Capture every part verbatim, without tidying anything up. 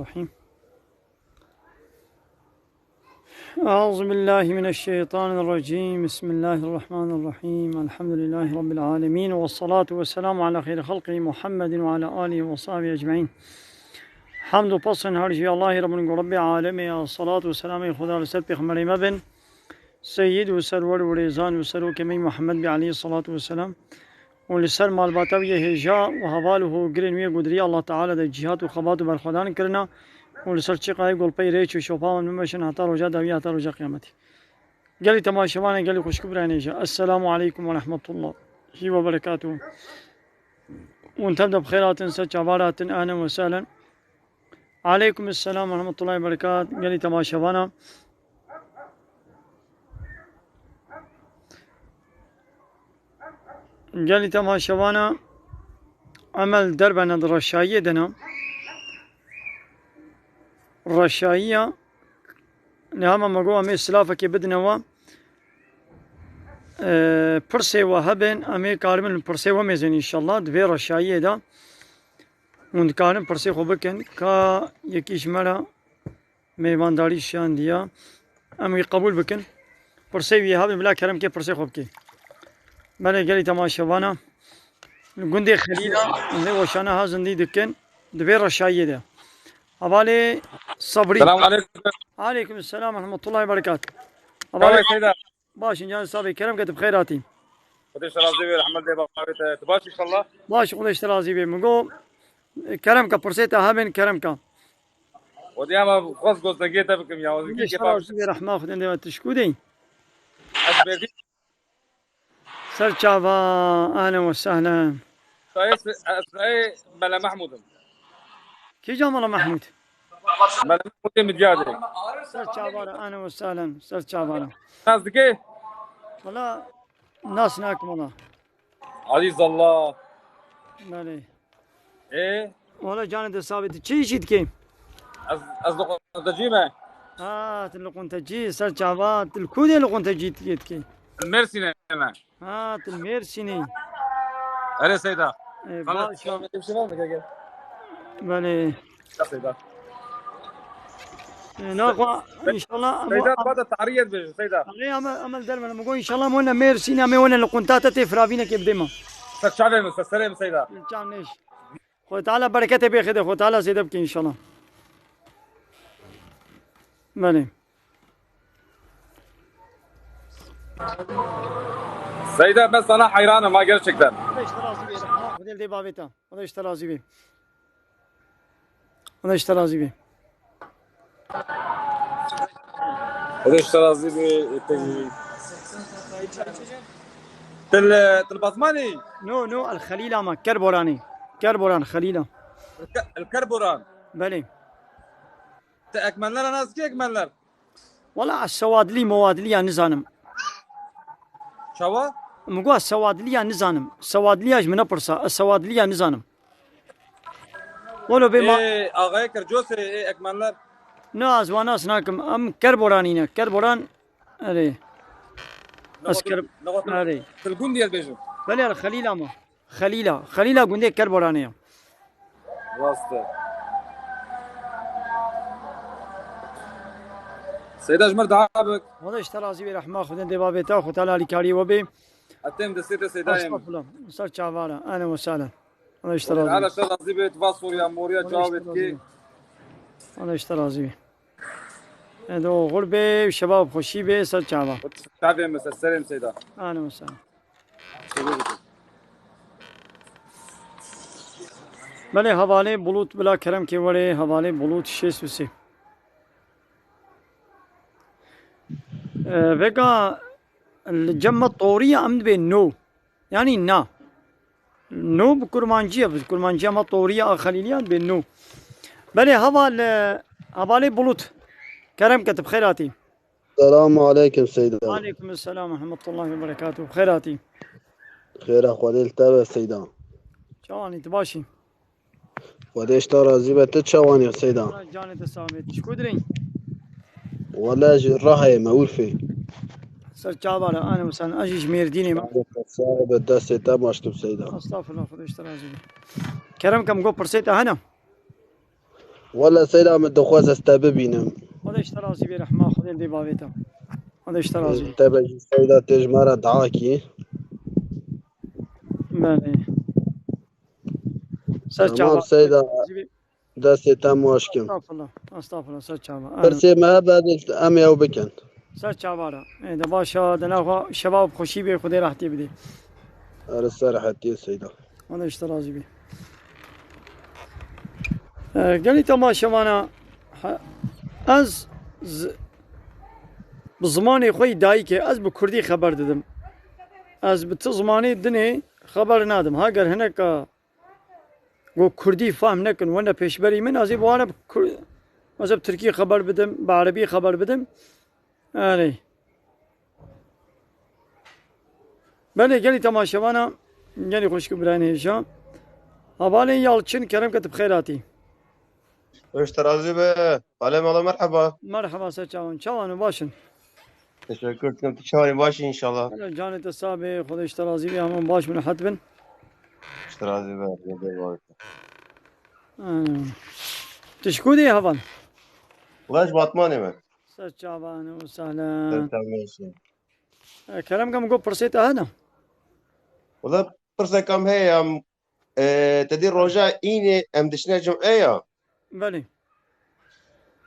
الرحيم. أعوذ بالله من الشيطان الرجيم. بسم الله الرحمن الرحيم. الحمد لله رب العالمين. والصلاة والسلام على خير خلقه محمد وعلى آله وصحبه أجمعين. Hamd û pesn her jî Allahê Rabbin ku Rabbê alemê ya, salat û selamê Xuda li ser pêxemberê me bin. Seyyid û serwer û rêzan û serokê me Muhammed bî aleyhî salatu vesselam û li ser malbata wî yê hêja û heval û hogirên wî yê ku di rêya Allah Teala de cîhat û xebat û berxwedan kirina û li ser çiqayê golpeyê rêç û şopa wan bimeşin heta roja dawî, heta roja qiyametê. Gelî temaşevanê, gelî xwişk û birayên hêja, Esselamu aleykum ve rahmetullah. Hî ve berekatuhu. Hûn tev de bi xêr hatin, ser çava re hatin, ehlen ve sehlen. Aleykum selam ve rahmetullahi ve berekat. Gelî temaşevana. Gelî temaşevana. Emel derbene di reşayiyê de ne. Reşayiya. Lê hema me got em ê silafekê bidine we. Ee, pirsê we hebin, em ê karibin pirsê we mêzin înşallah. Di vê reşayiyê de. Hûn dikarin pirsê xwe bikin. Ka yekî ji me re mêvandarî şandiya. Em wî qebûl bikin. Pirsê wî hebin, bila kerem ke pirsê xwe bike. Belê gelî temaşevana. Li gundê Xelîla, li weşana ha zindî dikin. Di vê reşayiyê de. Hevalê Sabrî. Selamun aleyküm. Aleyküm selam ve rahmetullahi ve berekat. Hevalê Seyda. Baş in, canê sabê, kerem ke tu bi xêr hatî. Xwedê ji te razî be, rehmet lê bavê te. Tu baş inşallah? Baş, Xwedê ji te razî be. Min got, kerem ke pirsê te hebin, kerem ke. Xwedê ama xwest gozlengê te bikim ya. Xwedê ji te razî be, rehma Xwedê de tu ji ku de yî? Ez Bêrî. Ser çava, ehlen ve sehlen. Sayê, ez sayê Mele Mehmûd im. Kîja Mele Mehmûd? Mele Mehmûdê Midyadê. Ser çava re, ehlen ve sehlen. Ser çava re. Nas dikê? Wala nas nakim wala. Azîz Allah. Belê. Ê? Wala canê te sabê, tu çi îşî dikê? Ez, ez loqontecî me. Ha, tu loqontecî, ser çava, tu li ku de loqontecî dikê? Li Mêrsînê me. Ha, tu li Mêrsînê. Erê Seyda. Ê, baş. Belê. Ê, naxwe, înşallah, Seyda, em, ba da tarî yê dibêjin, Seyda. Erê, em, em li derve ne, min got, înşallah, em wene Mêrsînê, em ê wene loqonta te tê firavînekê bidê me. Ser çavê min, ser serê min, Seyda. Çav nêş. Xwedê Teala bereketê bêxê de, Xwedê Teala zêde bike înşallah. Belê. Seyda, ben sana hayranım ha, gerçekten. Xwedê ji te razî be, rehma Xwedê li dê bavê te. Xwedê ji te razî be. Xwedê ji te razî be. Xwedê ji te razî be, ê te jî. Til, til Bazmanî? No, no, El Xelîla me, Kerboranê. Kerboran, Xelîla. El Ke-, El Kerboran. Belê. Te Ekmenler nas dikî, Ekmenler? Wala ez sewadilî mewadiliya nizanim. Çawa? Min got ez sewadiliya nizanim. Sewadiliya ji min nepirsa. Ez sewadiliya nizanim. Welo bê ma- Ê, axayê Kercosê, ê Ekmenler. Na, ez wan nas nakim. Em Kerboranî ne. Kerboran, erê. Ez Ker-, erê. Til gundî ez bêjim. Belê, Xelîla me. Xelîla. Xelîla gundê Kerboranê ye. Rast e. Seyda ji me re dua bik. Xwedê ji te razî be, rehma Xwedê dê bavê te, Xwedê Teala alîkariyê we bê. Etêm destê te Seydayê min. Estağfurullah. Ser çava re. Ehlen ve sehlen. Xwedê ji te razî be. Teala ji te razî be, tu va Sûriya, Moriya, Xwedê ji te cawabê razî dikê. Be. Xwedê ji te razî be. Ê, do xur be, şeva bi xweşî be, ser çava. Çavê min, ser serê min Seyda. Ehlen ve sehlen. Belê, hevalê Bulut bila kerem kê were, hevalê Bulut şêst û sê. Ee, veka li cem me toriya em dibê no. Yanî na. No bi kurmancî ye, bi kurmanciya me toriya a Xelîliya dibê no. Belê, heval, e, hevalê Bulut. Kerem ke tu bi xêr hatî. Selamu aleykum Seyda. Aleykum selam ve rahmetullahi ve berekatuhu. Xêr hatî. Xêra Xwedê li te be Seyda. Çawanî, tu başî? Xwedê ji te razî be, tu çawanî Seyda? Canê te sax be. Tu ji ku dirê? Wele ji Rihayê me, Urfê. Ser çava re, ane misan, ez jî ji Mêrdînê me. Sağ be, destê te baş tu Seyda. Estağfurullah, Xwedê ji te razî be. Kerem ke min got pirsê te hene? Wele Seyda, min dixwest ez te bibînim. Xwedê ji te razî bê, rehma Xwedê dê bavê te. Xwedê ji te razî bê. Te be jî Seyda tê ji me re dua kî. Belê. Ser çava. Tamam Seyda, destê te moş kim. Estağfurullah, estağfurullah, ser çava. Aynen. Pirsê me hebe, em ê ew bikin. Ser çava re. Ê, de baş e, de naxwe şeva bi xweşî bê, Xwedê rehetî bidê. Erê ser rehetî Seyda. Xwedê ji te razî bê. E, gelî temaşevana, he, ez z-, bi zimanê xwe yî dayikê, ez bi kurdî xeber didim. Ez bi ti zimanê dinê xeber nadim. Heger hineka ku kurdî fehm nekin, wene pêşberî min, ez ê bi wan re bi kur-, mesela bi tirkî xeber bidim, bi erebî xeber bidim. Erê. Belê, gelî temaşevana, gelî xweşik û birayên hêja. Hevalê Yalçin, kerem ke tu bi xêr hatî. Xweş te razî be. Alem ala merheba. Merheba, ser çawan. Çawan û baş in? Teşekkür dikim. Tu çawan î, baş î înşallah. Hele canê te sax be, Xwedê ji te razî be, hemû baş bin, rehet bin. Ji te razî be. Xwedê baş be. Aynen. Tu ji ku dê heval? Wela ji Batmanê me. Ser çavan û sehlen. Ser çavan û sehlen. E, kerem ke min got pirsê te hene? Wela pirseka min heye ya, em, e, te dî roja înê em diçine cum'e ya. Belê.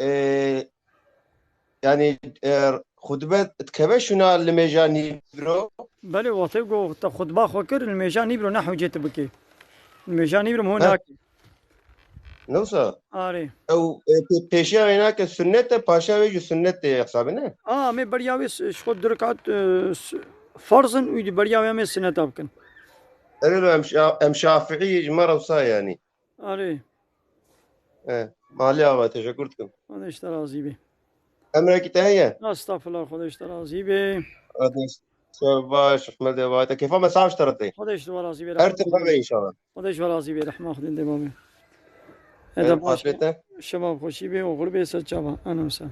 E, yanî, e, xutbe dikeve şûna limêja nîvro? Belê, wextê ku te xutba xwe kir, limêja nîvro ne hewcê tu bikê. Limêja nîvro min hûn Heh. nakê. Ne wisa? Arê. Ew, e, pê-, pêşiya wê nake sunnet e, paşiya wê jî sunnet tê hesabê, ne? A, em ê beriya wê s-, ji xwe du rekat, e, s-, ferz in û di beriya wê em ê sunneta bikin. Erê lo em şa-, em şafi'î ji me re wisa yanî. Arê. E, malê ava, teşekkür dikim. Xwedê ji te razî bê. Emrekî te heye? Estağfurullah, Xwedê ji te razî bê. Hadi, şev baş, rehmet ê ava. Te kêfa me sax ji te re tê. Xwedê ji te razî bê, Her rehmet tim Xwedê. Hebe inşallah. Xwedê ji we razî bê, rehma Xwedê dê bavê. Ê, Ê, de baş, xatirê te? Şeva xweşî bê, oxir bê, ser çava. Ene wisa.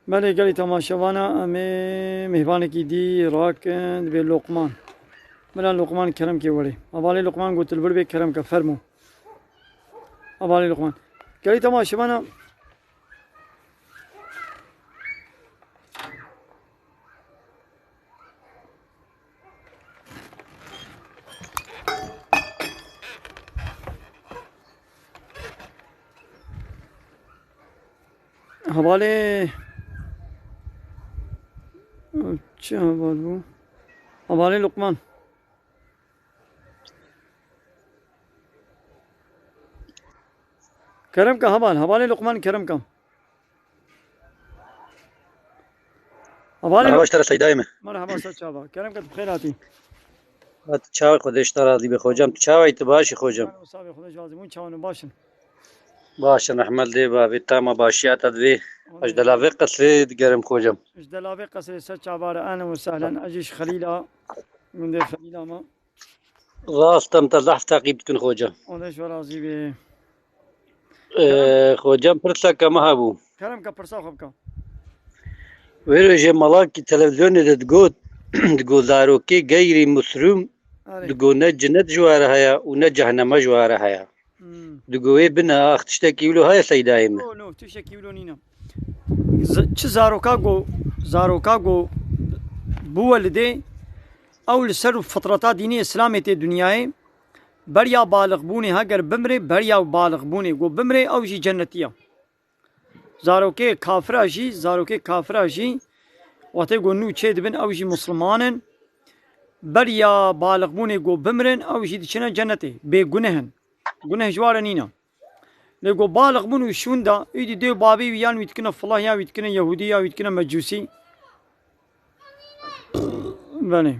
Belê gelî temaşevana, em ê mêvanekî dî rakin, dibê Loqman. Bila Loqman kerem ke werê. Hevalê Loqman got li vir bê kerem ke, fermo. Hevalê Loqman. Gelî temaşevana. Hevalê, çi heval bû? Hevalê Luqman. Kerem ke heval, hevalê Luqman kerem ke. Hevalê Merhaba, Luq- ji te re Seydayê me. Merhaba, ser çava. Kerem ke tu bi xêr hatî. Hat çawa, Xwedê ji te razî be xocam. Tu çawa yî, tu baş î xocam? Merhaba, sabê Xwedê ji razî bûn, çawan û baş in. Baş in, rehmet dê bavê te, ma başiya te divê. Ji delavê qesrê digerim xocam. Ji delavê qesrê ser çava re, ehlen û sehlen. Ez jî ji Xelîla, gundê Xelîla me. Rast em te zehf teqîb dikin xoca. Xwedê ji we razî be. Ee, xocam pirseke me hebû. Kerem ke pirsa xwe bike. Wê rojê malakî televîzyonê de digot, digot zarokê geyrî muslim, Erê. digot ne cinet ji we re heye û ne cehneme ji we re heye. Hmm. Digot wê bine ax tiştekî wilo heye Seydayê min. No, no, tiştekî wilo nîne. Z-, çi zaroka go, zaroka go biwelidê, ew li ser fitreta dînê Îslamê tê dinyayê, beriya balixbûnê heger bimrê, beriya balixbûnê go bimrê, ew jî cennetî ya. Zarokê kafira jî, zarokê kafira jî, wextê go nû çê dibin, ew jî musliman in. Beriya balixbûnê go bimrin, ew jî diçine cennetê. Bêguneh in. Guneh ji wa re nîne. Lê go balix bûn û şûn da, îdî dê û babê wî yan wî dikine filah, ya wî dikine yehûdî, ya wî dikine mecûsî. Belê.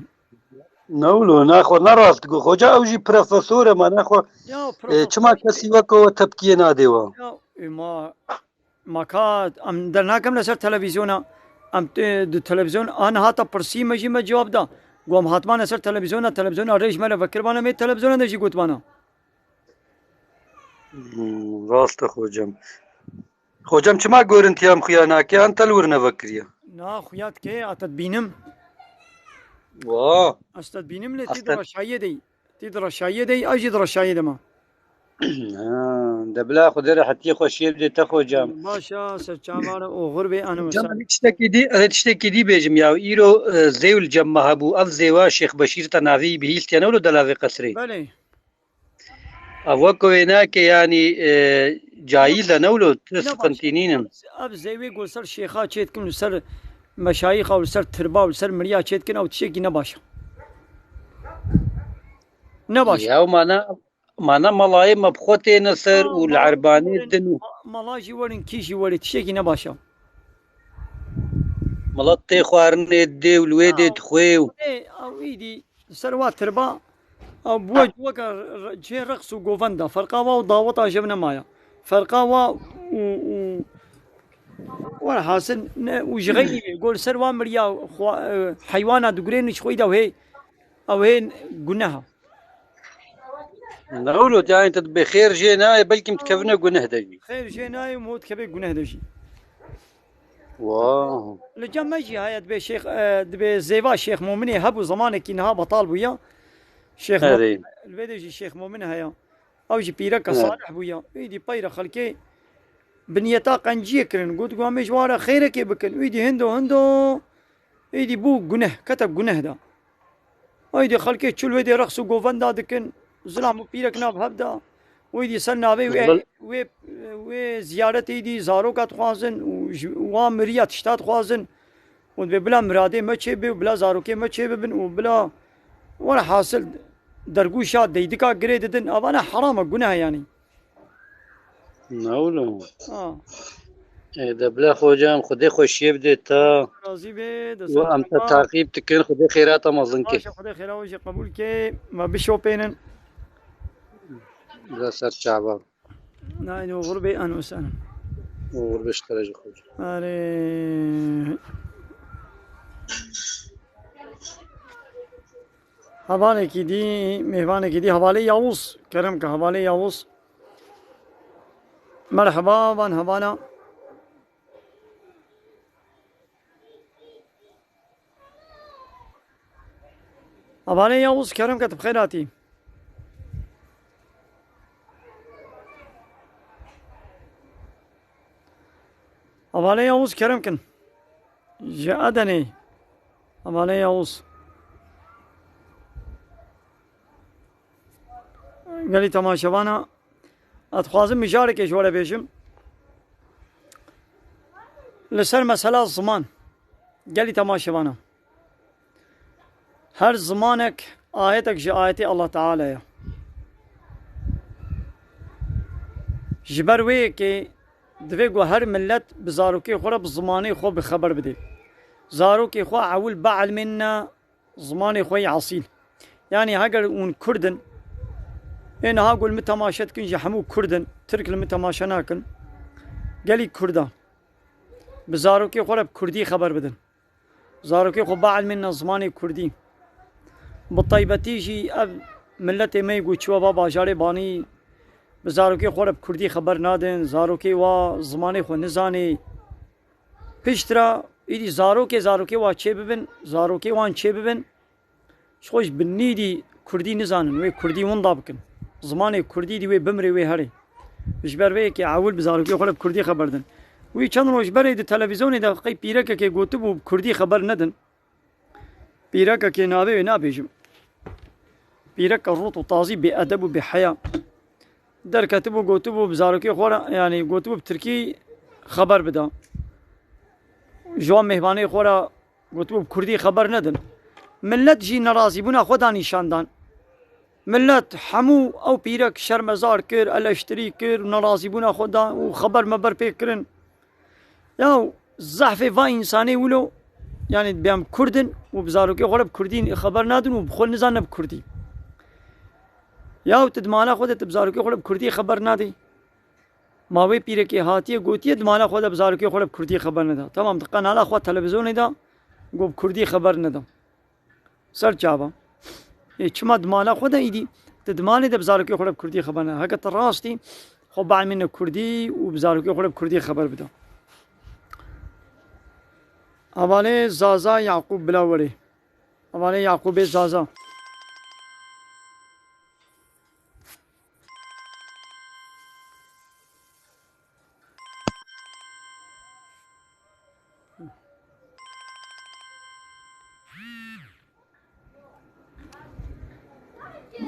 Ne wilo, ne xwe ne rast digo. Xoca ew jî profesor e, ma ne xwe, Ya, e, profesor. çima kesî weke we tepkiyê nadê we? Ya, e, ma, ma ka em dernakem li ser televîzyona, em te-, di televîzyon an hata pirsî me jî me cewab da. Go em hatmane ser televîzyona, televîzyona rê ji me re vekiribana, me televîzyona de jî gotibana. Hmm, rast e xocam. Xocam çima gorintiya em xuya nake, an te li wir nevekiriye? Na, xuya dike, a te dibînim. Wa. Ez te dibînim lê tî di Aslında reşayiyê de yî. Tî di reşayiyê de yî, ez jî di reşayiyê de me. Ha, de bila Xwedê rehetiyê xweşiyê bidê te xocam. Baş e, ser çavan e, oxir bê, anu Hocam, ser. Ez tiştekî dî, ez tiştekî dî bêjim ya. Îro, e, zêw li cem me hebû. Ev zêwa Şêx Beşîr te navê wî bihîstiye ne wilo delavê qesrê. Belê. Ev wek wêneyeke, yanî, e, cayîl de ne wilo, tu Ne baş. Siqintî nînin. Ev zêwê ku li ser şêxa çêdikin, li ser meşayîxa û li ser tirba û li ser miriya çêdikin, ew tiştekî ne baş e. Ne baş. Ya, mana, mana malayê me bi xwe têne ser û li erbanê din û ma-, mala jî werin, kî jî werê, tiştekî ne baş e. Mala tê xwarinê dê û li wê dê dixwê û Ê, ew îdî li ser wa tirba, ew bi we weke re-, cihê reqs û govenda. Ferqa wa û daweta jev nemaya. Ferqa wa û, û, werhasil ne, û ji xeyrî wê. Go li ser wa miriya xwa-, e, heywana digurên ji xwe de ew hê, ew hê guneha. Ne wilo, yani te dibê xêr jê nayê, belkî em dikevine guneh de jî. Xêr jê nayê û dikeve guneh de jî. Wow. Li cem me jî heye, dibê şêx, e, dibê zêva Şêx Mominê hebû, zamanekî niha betal bûya. Şêx Erê. Momin, li vê de jî Şêx Momin heye. Ew jî pîreke Evet. salih bûya. Êdî peyre xelkê bi niyeta qenciyê kirin. Got, got, em ê ji wan re xêrekê bikin. Êdî hindo hindo, êdî bû guneh, kete guneh de. Êdî xelkê çû li wê dê reqs û govenda dikin. Zilam û pîrek nav hev de. Êdî ser navê wê, Bel- wê, wê ziyaretê êdî zaroka dixwazin û ji wan miriya tişta dixwazin. Û dibê bila miradê me çêbe û bila zarokê me çêbibin û bila, werhasil, dergûşa deydika girê didin. Ava ne heram e, guneh e yanî. Ne wilo. Ha. Ê, de bila xocam, Xwedê xweşiyê bidê te. Razî bê, de Û ser em te çava. Taqîb dikin, Xwedê xêrata mezin ke. Baş e, Xwedê xêra we jî qebûl ke, me bişopênin. De ser çava. Nayên oxir bê, eno sen. Oxir bê ji te re jî xocam. Erê. Hevalekî dî, mêvanekî dî, hevalê Yavuz. Kerem ke, hevalê Yavuz. Merheba, van hevala. Hevalê Yavuz, kerem ke, tu bi xêr hatî. Hevalê Yavuz, kerem kin. Ji Edenê. Hevalê Yavuz. Gelî temaşevana, ez dixwazim mijarekê ji we re bêjim. Li ser mesela ziman. Gelî temaşevana. Her zimanek ayetek ji ayetê Allah Teala ye. Ji ber wê yekê divê ku her millet bi zarokê xwe re bi zimanê xwe bi xeber bidê. Zarokê xwe ewil bielmênine zimanê xwe yê esîl. Yanî heger hûn Kurd in, ê niha ku li min temaşe dikin jî hemû Kurd in, Tirk li min temaşe nakin. Gelî Kurda. Bi zarokê xwe re bi Kurdî xeber bidin. Zarokê xwe bielmênine zimanê Kurdî. Bi taybetî jî ev miletê me yê ku çûye va bajarê Banî, bi zarokê xwe re bi Kurdî xeber nadin, zarokê wa zimanê xwe nizanê. Piştre îdî zarokê, zarokê wa çêbibin, zarokê wan çêbibin, ji xwe ji binî dî Kurdî nizanin, wê Kurdî winda bikin. Zimanê Kurdî dî wê bimrê, wê herê. Ji ber vê yekê ewil bi zarokê xwe re bi Kurdî xeber din. Wî çend roj berê di televîzyonê de qey pîrekekê gotibû bi Kurdî xeber nedin. Pîrekekê navê wê nabêjim. Pîreke rût û tazî bêedeb û bêheya. Derketibû, gotibû bi zarokê xwe re, yanî gotibû bi tirkî xeber bida. Ji wan mêhmanê xwe re gotibû bi kurdî xeber nedin. Millet jî nerazîbûna xwe da nîşan dan. Millet hemû ew pîrek şermezar kir, eleştirî kir, nerazîbûna xwe da û xeber meber pê kirin. Ya zehfê va însanê wilo, yanî dibê em kurd in û bi zarokê xwe re bi kurdî xeber nadin û bi xwe nizane bi kurdî. Ya tu di mala xwe de tu bi zarokê xwe re bi kurdî xeber nadî? Ma wê pîrekê hatiye gotiye di mala xwe de bi zarokê xwe re bi kurdî xeber neda. Tamam, di qenala xwe televîzyonê de got bi kurdî xeber neda. Ser çava. Ê, çima di mala xwe de îdî? Tu di malê de bi zarokê xwe re bi kurdî xeber neda. Heke tu rastî xwe bielmîne kurdî û bi zarokê xwe re bi kurdî xeber bide. Hevalê Zaza Yaqûb bila werê. Hevalê Yaqûbê Zaza.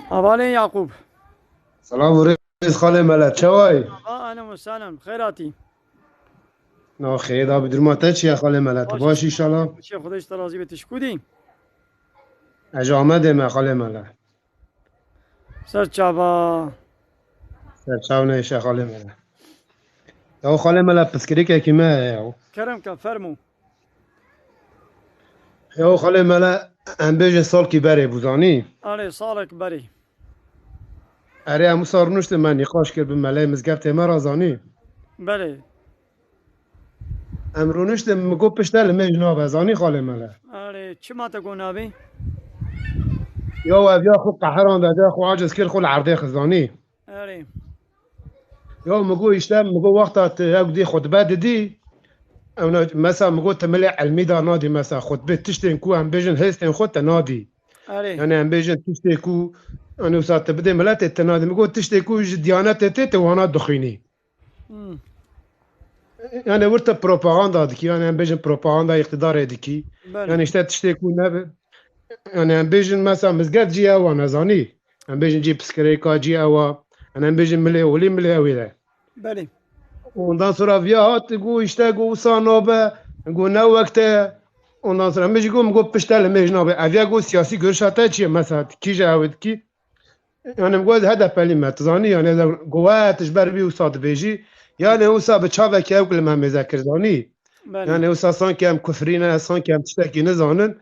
Hevalên Yaqûb. Selam û rêz xalê Mele, çawa yî? Aa, ehlen we sehlen, xêr hatî. Na xêr da, bi duruma te çi ye xalê Mele? Tu baş î înşallah? Çi, Xwedê ji te razî be, tu ji ku dî? Ez ji Amedê me xalê Mele. Ser çava. Ser çav neyşe xalê Mele. Ya xalê Mele, piskirêkekî me heye ya. Kerem ke, fermo. Ya xalê Mele, em bêjin salkî berê bû, zanî? Erê, salek berê. Erê, em wisa rûniştin, me nîqaş kir bi meleyê mizgeftê me re, zanî? Belê. Em rûniştin, min got pişt te li mêj nabe, zanî xalê Mele? Erê, çima te got nabe? Ya ev ya xwe qehirand, ev ya xwe aciz kir, xwe li erdê xist, zanî? Erê. Ya min got, îşte, min got, wexta tu ew dî xutbe didî, ew ne, mesela min got, tu milê ilmî da nadî, mesela xutbê tiştên ku em bêjin hêstên xwe te nadî. Erê. Yani em bêjin tiştê ku, yani wisa tu bidê miletê te nadî. Min got, tiştê ku ji diyanetê tê, te wana dixwînî. Hmm. Yani wir te propaganda dikî, yani em bêjin propaganda îqtidarê dikî. Belê. Yani işte tiştê ku nebe, yani em bêjin mesela mizgeft cî ew a, nezanî. Em bêjin cî piskirêka cî ew a. Yani em bêjin milê olî milê ew ê de. Belê. Ondan sonra viya hat, got işte, got wisa nabe, got ne wekte. Ondan sonra min jî got, min got pişt te li mêj nabe. Ev ya got siyasî görüşa te çi ye? Mesela kî ji ew dikî? Yani min got ez HDPlî me, tu zanî, yani ez got tu ji ber vî wisa dibêjî. Yani wisa bi çavekî ew li me mêze kir, zanî? Belê. Yani wisa sanki em kufrî ne, sanki em tiştekî nizanin.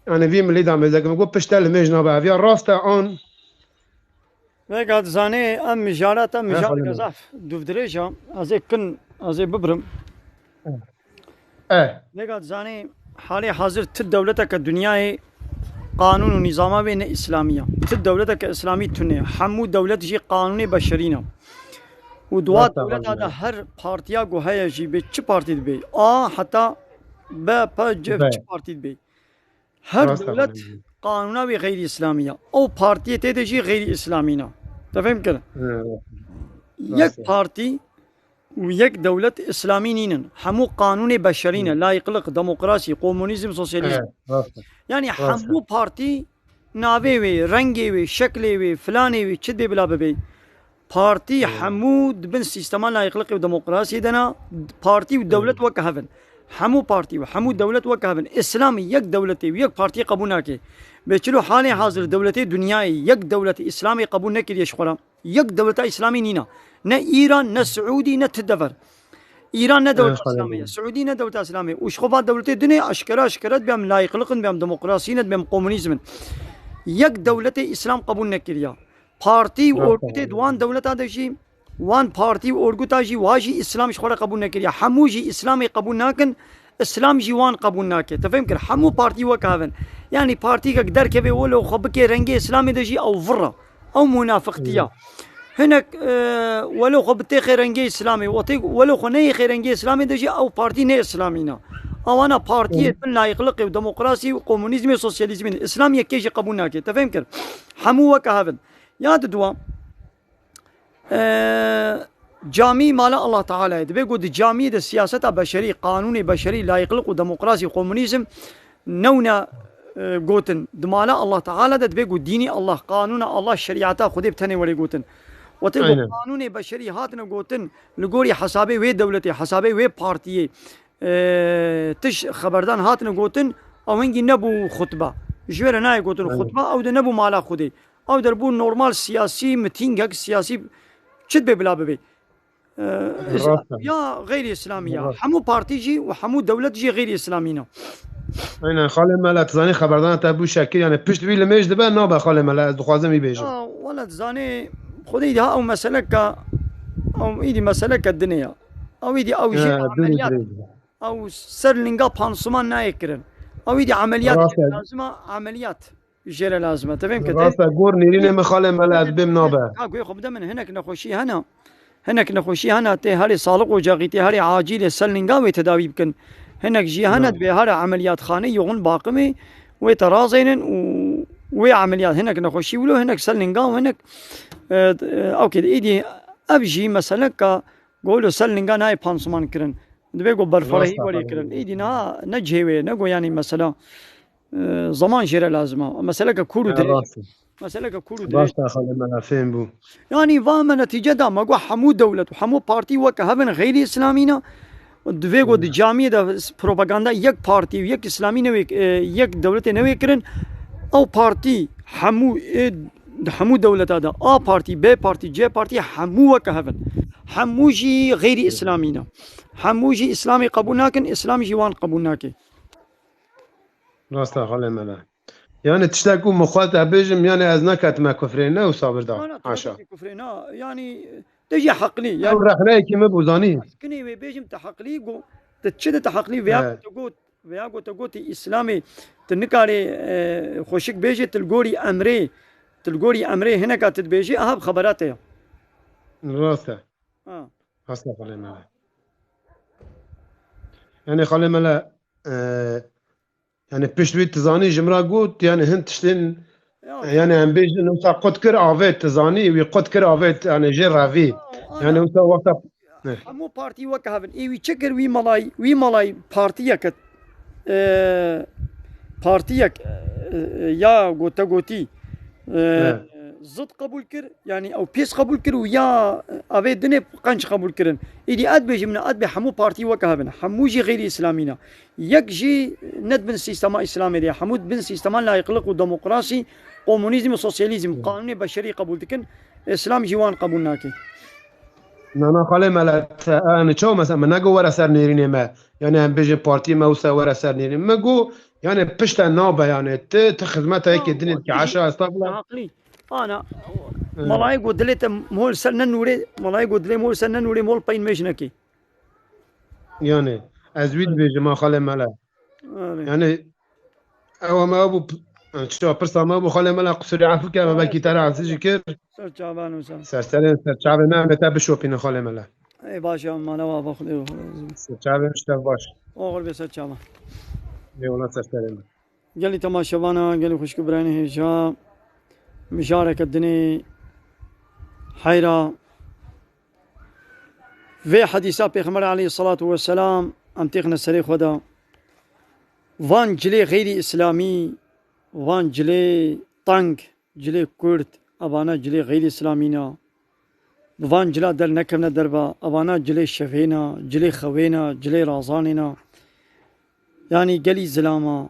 Yani vî milî da mêze kir. Min got pişt te li mêj nabe. Ev ya rast e an? Vêga dizanê em mijarata, he, mijara xalê me. Gazaf dûvdirêj a. Ez ê kin, ez ê bibrim. Eh. Vêga dizanê halê hazir ti dewleteke dinyayê qanûn û nîzama wê ne îslamî ya. Ti dewleteke îslamî tune. Hemû dewlet jî qanûnê beşerî ne. Û di wa dewleta de her partiya ku heye jî bê çi partî dibe. A heta B P C çi partî dibe. Her dewlet qanûna wê xeyrî îslamî ya. Ew partiyê tê de jî xeyrî îslamî ne. Te fêm kir? He, rast e. Yek partî û yek dewlet îslamî nînin. Hemû qanûnê beşerî ne. Layîqlik, demokrasî, komunîzm, sosyalîzm. He, rast e. Yanî hemû partî navê wê, rengê wê, şeklê wê, filanê wê, çi dibê bila bibê. Partî hemû di bin sîstema layîqlikê û demokrasiyê de ne, partî û dewlet weke hev in. Hemû partî û hemû dewlet weke hev in. Îslam yek dewletê û yek partiyê qebûl nake. Bê çilo halê hazir dewletê dinyayê yek dewletê Îslamê qebûl nekiriye ji xwe re. Yek dewleta Îslamê nîne. Ne Îran, ne Siûdî, ne ti dever. Îran ne dewleta Îslamê ye. Siûdî ne dewleta Îslamê ye. Û ji xwe va dewletê dinê eşkere eşkere dibêm layîqlik in, dibêm demokrasî ne, dibêm komunîzm in. Yek dewletê Îslam qebûl nekiriye. Partî û orgûtê di wan dewleta de jî, wan partî û orgûta jî, wa jî Îslam ji xwe re qebûl nekiriye. Hemû jî Îslamê qebûl nakin, Îslam jî wan qebûl nake. Te fêm kir? Hemû partî wek hev in. Yanî partîkek derkeve welo xwe bike rengê Îslamê de jî ew vir e. Ew munafiqtiya. Hinek, e, welo xwe bitêxê rengê Îslamê, wetê welo xwe neyêxê rengê Îslamê de jî ew partî ne Îslamî ne. Ewana partiyê bin layîqliqê û demokrasî û komunîzmê û sosyalîzmê ne. Îslam yekê jî qebûl nake. Te fêm kir? Hemû weke hev in. Ya di dua, e, camî mala Allah Teala'yê. Dibe ku di camiyê de siyaseta beşerî, qanûnê beşerî, layîqlik û demokrasî, komunîzm newne, e, gotin. Di mala Allah Teala de dibe ku dînî Allah, qanûna Allah, şerîeta Xwedê bi tenê were gotin. Wetê ku qanûnê beşerî hatine gotin, li gorî hesabê wê dewletê, hesabê wê partiyê, e, tişt xeberdan hatine gotin, ew hingî nebû xutbe. Ji wê re nayê gotin xutbe, ew de nebû mala Xwedê. Ew der bû normal siyasî mitîngek, siyasî çi dibê bila bibê. E, ya xeyrî îslamî ya. Hemû partî jî û hemû dewlet jî xeyrî îslamî ne. Aynen, xalê Mela, tu zanî xeberdana te bû şekil, yani pişt vî li mêj dibe, nabe xalê Mela, ez dixwazim vî bêjim. Ya, wela dizanê, Xwedê îdî ha ew meseleke, ew îdî meseleke dinê ya. Ew îdî ew jî ameliyat. Ew ser linga pansuman nayê kirin. Ew îdî ameliyat lazim e, ameliyat jê re lazim e. Te fêm kir? Rast e, gor nêrînê min xalê Mela, ez bêm nabe. Ha, guhê xwe bide min, hinek nexweşî hene. Hinek nexweşî hene, tê herê sağlık ocaxî, tê herê acîlê ser linga wê tedawî bikin. Hinek jî hene, dibê here emeliyatxanê yoxin baqimê wê te razeynin û wê emeliyat, hinek nexweşî wilo, hinek ser linga û hinek, e, e, okey, îdî ev jî meseleka Golo ser linga nayê pansuman kirin. Divê ku berfarehî Rast e, werê xalê kirin. Mela. Îdî niha ne cihê wê ye, ne ku yanî mesela, e, zaman jê re lazim e. Meseleke kûr û Ya, dirêj. rast e. Meseleke kûr û dirêj. Rast e, xalê Mela, fêm bû. Yanî va me netîce da, me got hemû dewlet û hemû partî weke hev in, xeyrî îslamî ne. Divê ku di Hmm. camiyê de propaganda yek partî û yek îslamî newê, e, yek dewletê newê kirin. Ew partî hemû, e, di hemû dewleta de A partî, B partî, C partî hemû weke hev in. Hemû jî xeyrî îslamî ne. Hemû jî îslamê qebûl nakin, îslam jî wan qebûl nake. Rast e, xalê Mela. Yani tiştek ku min xwest ez bêjim, yani ez neketime kufrê, ne wisa birda. Na, na, tu Haşa. neketî kufrê, na. Yani, tu jî heqlî, yani Ew rexneyekî min bû, zanî. Kinê wê bêjim, tu heqlî, go-, tu çi de tu heqlî, veya Evet. ku tu got, veya ku tu gotî Îslamê, tu nikarê, e, xweşik bêjî, tu li gorî emrê, tu li gorî emrê hineka tu dibêjî, aha bi xebera te ya. Rast e. Ha. Rast e, xalê Mela. Yani xalê Mela, e, yani pişt wî tu zanî ji min re got, yani hin tiştên, Ya. yani em bêjin wisa qut kir avêt, tu zanî wî qut kir avêt, yani jê revî. Ya, Yani ana. wisa wexta Ne. Hemû partî weke hev in. Ê wî çi kir? Wî melayî, wî melayî partiyek, e, partiyek, e, e, ya gote gotî, e, Evet. zid qebûl kir, yanî ew pîs qebûl kir û ya, e, evê dinê qenc qebûl kirin. Îdî ez dibêjim, ne, ez dibê hemû partî weke hev in. Hemû jî xeyrî îslamî ne. Yek jî ne di bin sîstema îslamê de ye. Hemû di bin sîstema layîqlik û demokrasî, komunîzm û sosyalîzm, Hı. qanûnê beşerî qebûl dikin. Îslam jî wan qebûl nake. Na, na, xalê Mela, te, yani çawa mesela, min nego were ser nêrînê me. Yani em bêjin partiyê me wisa were ser nêrînê. Me got, yani pişte nabe yani. Ti, ti xizmeta yekê dinê dike, haşa, estağfurullah. Aqlî. Ana, Evet. melayê got dilê te mol ser ne nûrê, melayê got dilê mol ser ne nûrê, mol peyn mêj nekê. Yani, ez wî dibêjim, ha, xalê Mela. Erê. Yani, ew me bû, yani, çi pirsa me bû, xalê Mela, qusûrê efû ke, me belkî te re ezî jî kir. Ser çavan wisa. Ser serê, ser çavê me, em ê te bişopînin, xalê Mela. Ey baş ya, mala wa, ba Xwedê. Ser çavê, işte baş. Oxir be ser çavan. Eyvallah, ser serê me. Gelî temaşevana, gelî xwişk û birayên hêja, mijareke dinê heyra vê hedîsa Pêxember aleyhissalatu vesselam em têxine serê xwe de. Van cilê xeyrî îslamî, van cilê teng, cilê kurt, evana cilê xeyrî îslamî ne. Bi van cila dernekevine derve, evana cilê şevê ne, cilê xewê ne, cilê razanê ne. Yanî gelî zilama,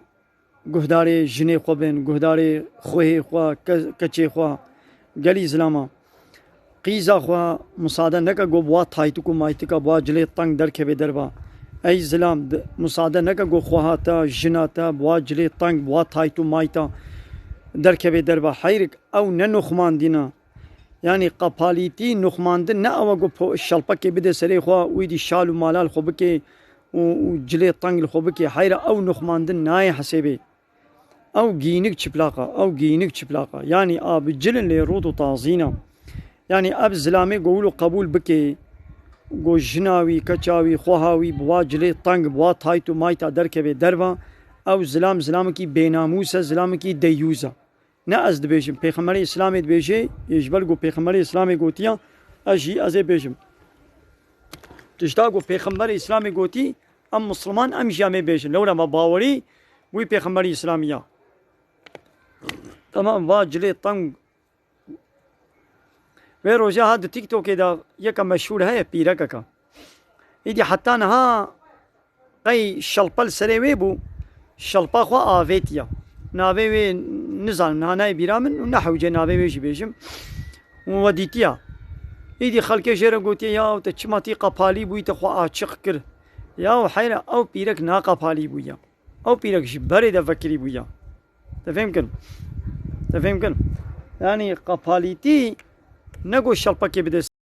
guhdarê jinê xwe bin, guhdarê xwehê xwe, ke-, keçê xwe, gelî zilama. Qîza xwe misade neke ku bi wa taytik û maytika, bi wa cilê teng derkeve derve. Ey zilam, di-, misade neke ku xweha te, jina te, bi wa cilê teng, bi wa tayt û mayta derkeve derve. Heyrik ew ne nuxmandî ne. Yanî qepalîtî, nuxmandin ne ew e ku po-, şelpekê bide serê xwe, wî dî şal û malal xwe bike û, û cilê teng li xwe bike. Heyra ew nuxmandin nayê hesêbê. Ew giyînik çiplaq e, ew giyînik çiplaq e. Yanî a bi cil in lê rût û tazîn e. Yanî ev zilamê ku wilo qebûl bike, ku jina wî, keça wî, xweha wî bi wa cilê teng, bi wa tayt û mayta derkeve derve, ew zilam zilamekî bênamûs e, zilamekî deyûz e. Ne ez dibêjim, Pêxemberê Îslamê dibêje, ê ji ber ku Pêxemberê Îslamê gotiya, ez jî ez ê bêjim. Tişta ku Pêxemberê Îslamê gotî, em Misliman, em jî em ê bêjin. Lewra me bawerî wî Pêxemberê Îslamî ya. Tamam, va cilê teng. Vê roja ha di TikTokê de yeke meşhûr heye, pîrekeke. Îdî heta niha qey şelpe li serê wê bû, şelpa xwe avêtiya. Navê wê nizanim, niha nayê bîra min û ne hewce navê wê jî bêjim. Û we dîtiya. Îdî xelkê jê re gotiye, "Ya te çima tî qepalî bûyî, te xwe açiq kir." Ya heyra, ew pîrek naqepalî bûye. Ew pîrek ji berê de vekirî bûye. Te fêm kir? Te fêm kir? Yanî qepalîtî ne ku şelpekê bide